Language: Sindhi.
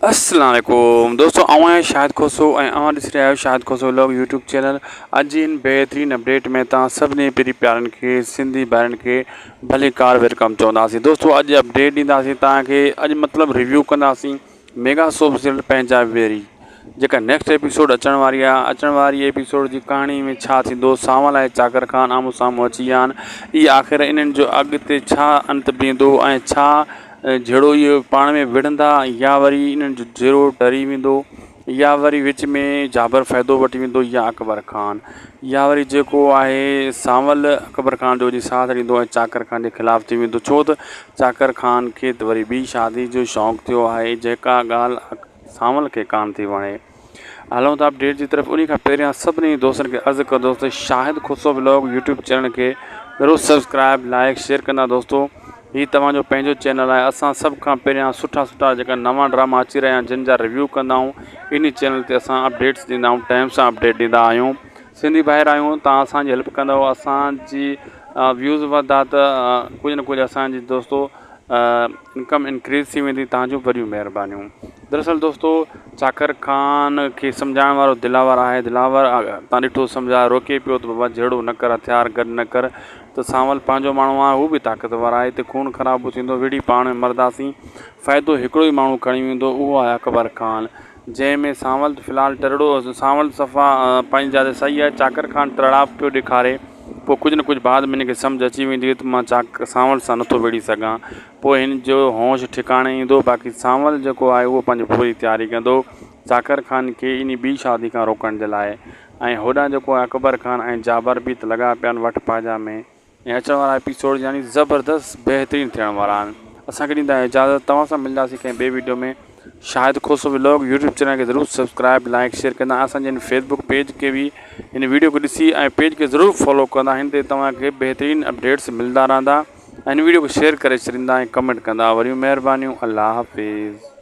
السلام عليڪم دوستو آئون آهيان شاهد کوسو ۽ اوهان ڏسي رهيا آهيو Shahid Khoso vlog YouTube channel اڄ جي هن بهترين اپڊيٽ ۾ توهان سڀني پري پيارن کي سنڌي ڀائرن کي ڀلي ڪار welcome چونداسين دوستو اڄ اپڊيٽ ڏينداسين توهان کي اڄ مطلب ريويو ڪنداسين ميگا سوپ سيريل پنهنجا ويري جيڪا نيڪسٽ ايپيسوڊ اچڻ واري آهي اچڻ واري ايپيسوڊ جي ڪهاڻي ۾ ڇا ٿيندو سانول ۽ چاڪر خان آمهون سامهون اچي ويا آهن اي آخر انهن جو اڳتي ڇا انت بيهندو ۽ ڇا جهيڙو اهي پاڻ ۾ وڙهندا يا وري انهن جو جهيڙو ٽري ويندو يا وري وچ ۾ جابر فائدو وٺي ويندو يا اڪبر خان يا وري جيڪو آهي سانول اڪبر خان جو وڃي ساٿ ڏيندو ۽ چاڪر خان جي خلاف ٿي ويندو ڇو ته چاڪر خان کي ته وري ٻي شادي جو شوق ٿيو آهي جيڪا ڳالهه سانول کي ڪانه ٿي وڻي. هلون ٿا اپڊيٽ جي طرف انهي کان پهريان سڀني دوستن کي عرض ڪندو ته Shahid Khoso vlog YouTube channel کي ضرور سبسڪرائب لائڪ شيئر ڪندا دوستو هي توهان جو پنهنجو چينل آهي اسان سڀ کان پهريان سٺا سٺا جيڪا نوان ڊراما اچي رهيا آهن جن جا ريويو ڪندا آهيون انهي چينل تي اسان اپڊيٽس ڏيندا آهيون ٽائيم سان اپڊيٽ ڏيندا آهيون سنڌي ڀائر آهيون توهان اسان جي هيلپ ڪندو اسان جي ويوز وڌا ته ڪجهه نه ڪجهه اسان جي دوستو انڪم انڪريز ٿي ويندي توهان جون وڏيون مهربانيون دراصل دوستو چاڪر خان کي سمجهائڻ وارو دلاور آهي دلاور تان ڏٺو سمجهائي روڪي پيو ته بابا جهيڙو نه ڪر هٿيار گڏ نه ڪر ته سانول پنهنجو ماڻهو آهي هو به طاقتور آهي هتي خون خرابو ٿيندو وڙهي پاڻ ۾ مرنداسين فائدو هڪڙو ئي ماڻهو کڻي ويندو اهو آهي اڪبر خان جنهن ۾ سانول في الحال ٽرڙو سانول صفا پنهنجي جاء تي صحيح آهي چاڪر خان ٽرڙائپ پيو ڏيکاري پوء ڪجهه نه ڪجهه بعد ۾ هن کي سمجهه اچي ويندي ته مان چاڪ سانول سان نٿو وڙهي سگهان پوء هن جو هوش ٺڪاڻي ايندو باقي سانول جيڪو آهي اهو پنهنجي پوري تياري ڪندو چاڪر خان کي انهي ٻي شادي کان روڪڻ جي لاء ۽ هوڏانهن جيڪو آهي اڪبر خان ۽ جابر به ته لڳا پيا آهن وٺ پاجا ۾ ۽ اچڻ وارا ايپيسوڊ يعني زبردست بهترين ٿيڻ وارا آهن اسان کي ڏيندا اجازت توهان سان ملنداسين ڪنهن ٻي video ۾ Shahid Khoso vlog YouTube channel کي ضرور سبسڪرائب لائڪ شيئر ڪندا اسان جي هن فيسبوڪ پيج کي به هن ويڊيو کي ڏسي ۽ پيج کي ضرور فالو ڪندا هن تي توهان کي بهترين اپڊيٽس ملندا رهندا ۽ هن ويڊيو کي شيئر ڪري ڇڏيندا ۽ ڪمينٽ ڪندا وريون مهربانيون الله حافظ.